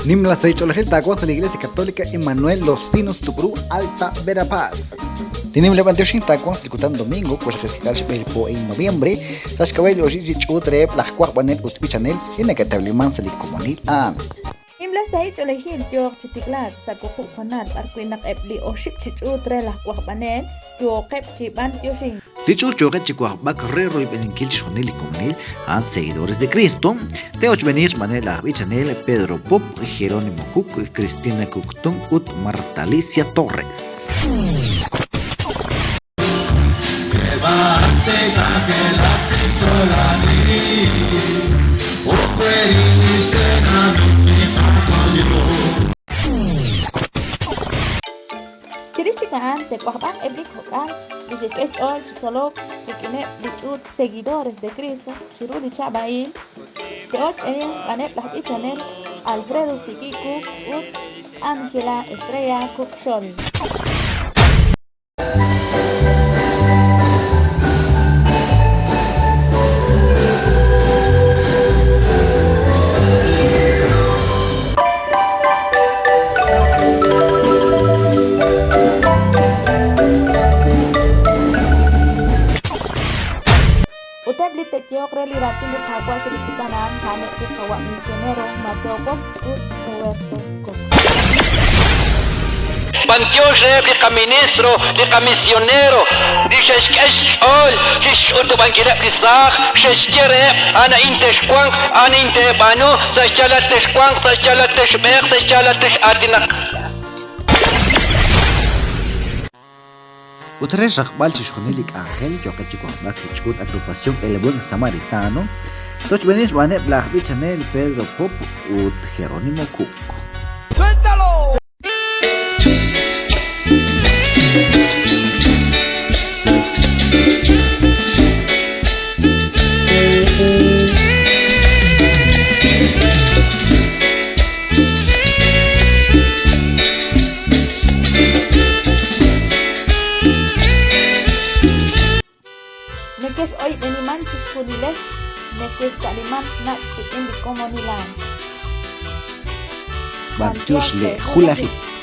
Nimla sahil ch'oolejil taawanq sa' li Iglesia Católica Emmanuel Los Pinos Tucurú, Alta Verapaz. Li nimla b'antioxink taawanq sa' li kutan domingo, waqxaqk'aal xb'e li po 'in noviembre, sa' xk'ab'a' li oxib' chi ch'uut reheb' laj wajb'anel ut b'ichanel li neke'tawliman sa' li komonil a'an. Nimla sahil ch'oolejil yooq chi tiklaak sa' wuqub' hoonal b'arwi' naq eb' li oxib' chi ch'uut re laj wajb'anel yooqeb' chi b'antioxink. Li ch'uut yooqeb' chi wajb'ak re royb'eninkil chixjunil li komonil a'an Seguidores de Cristo, te'ochb'eeniq xb'aaneb' laj b'ichanel Pedro Pop, Jerónimo Cuc, Cristina Cuctún ut Marta Alicia Torres. Chirix chik a'an te'wajb'aq eb' li kok'al li xe'xk'e xch'ool chi tzolok rik'ineb' li ch'uut Seguidores de Cristo chiru li chahab' a'in, te'ochb'eeninq xb'aaneb' laj b'ichanel Alfredo Sikiku ut Angela Estrella Cucxol. Ut eb' li te'yehoq re li raatin li Qaawa' sa' li kutan a'an, a'aneb' li qawa' misionero Mateo Pop ut Roberto Cox. B'antiox reheb' li qaministro, li qamisionero, li xe'xk'e xch'ool chixch'utub'ankileb' li saaj, xe'xye reheb', A'an a'in texwanq, a'an a'in teeb'aanu, sa' xyaalal texwanq, sa' xyaalal texb'eeq, sa' xyaalal tex'aatinaq. Ut re xraqb'al chixjunil li k'anjel yooqeb' chi wajb'ak li ch'uut Agrupación El Buen Samaritano, rochb'eenil xb'aaneb' laj b'ichanel Pedro Pop ut Jerónimo Cook. Nekex'oyb'eniman chixjunilex, nekexta'liman nach' rik'in li komonil a'an. B'antiox lee julajik.